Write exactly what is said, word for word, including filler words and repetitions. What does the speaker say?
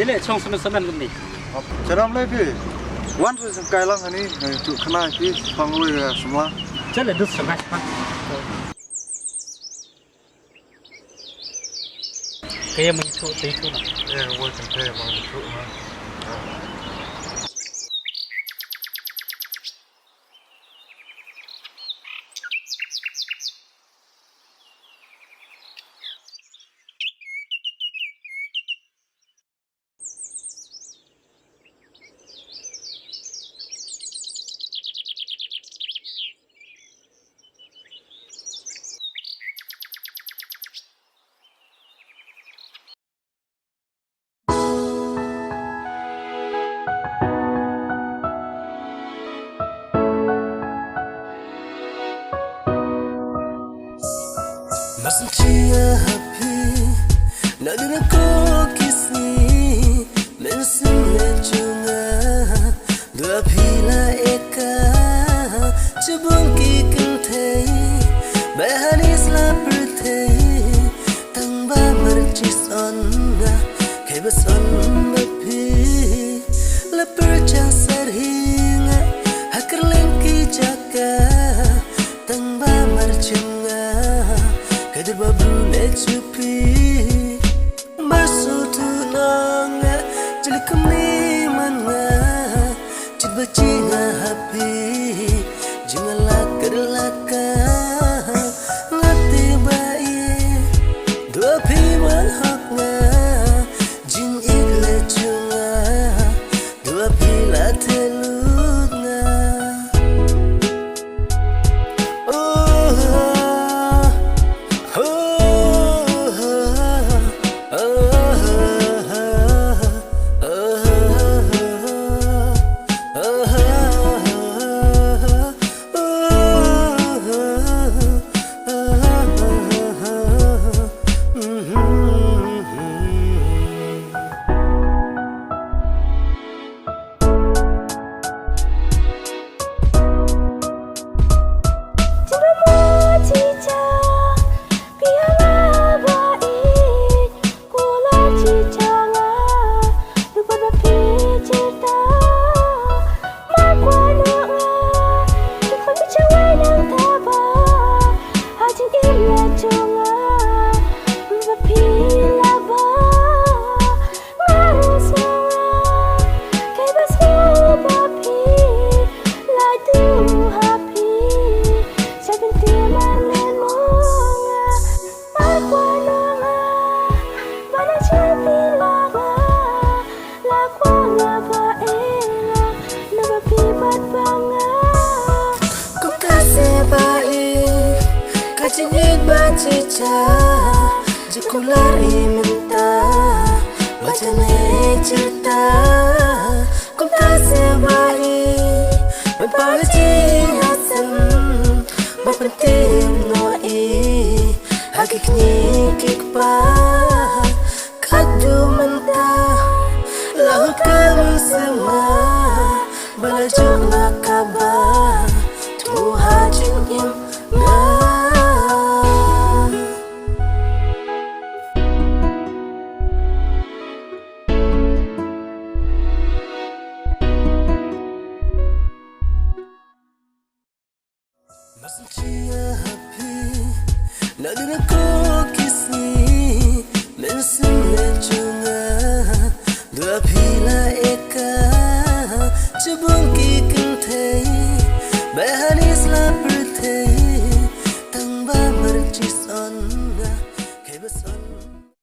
Ile chong semen semen kumni. Charam le phi. Wan su sengkai lang hani, tu khana phi, pang oi samla. Chale dus sengkai. Kaya mai tu, tu tu na. Eh, woi kan kaya mai tu na. Masin chia happy, na duna ko kisni, mensin le chunga, dua pila eka, chubung ki kentei, bahanis la pertei, tang ba marchis on nga, kai bas on ba pi, la perchang sarhinga, hakar leng ki jaka, tang ba marchim nga, ka dur ba bru le chupi. Ba su tu nong nga, jil kumni man nga, chit ba chi nga happy, jing nga la ker la ka, nga te ba i, dua phi man hok nga, jing ik le chu nga, dua phi la te lut nga. Kum ka se ba i, ka jingit ba chicha, jikular i mynta, ba jane chirta. Kum ka se ba i, ba pa ji hasem, ba penting no i, ha ki kni ki kpa. Ka du mynta, la hut ka mynsiem nga, ba la jong nga kaba, tu ha jingim nga. Masin chia happy, na duna ko kisni, mensin le chunga, dua pila eka, chubung ki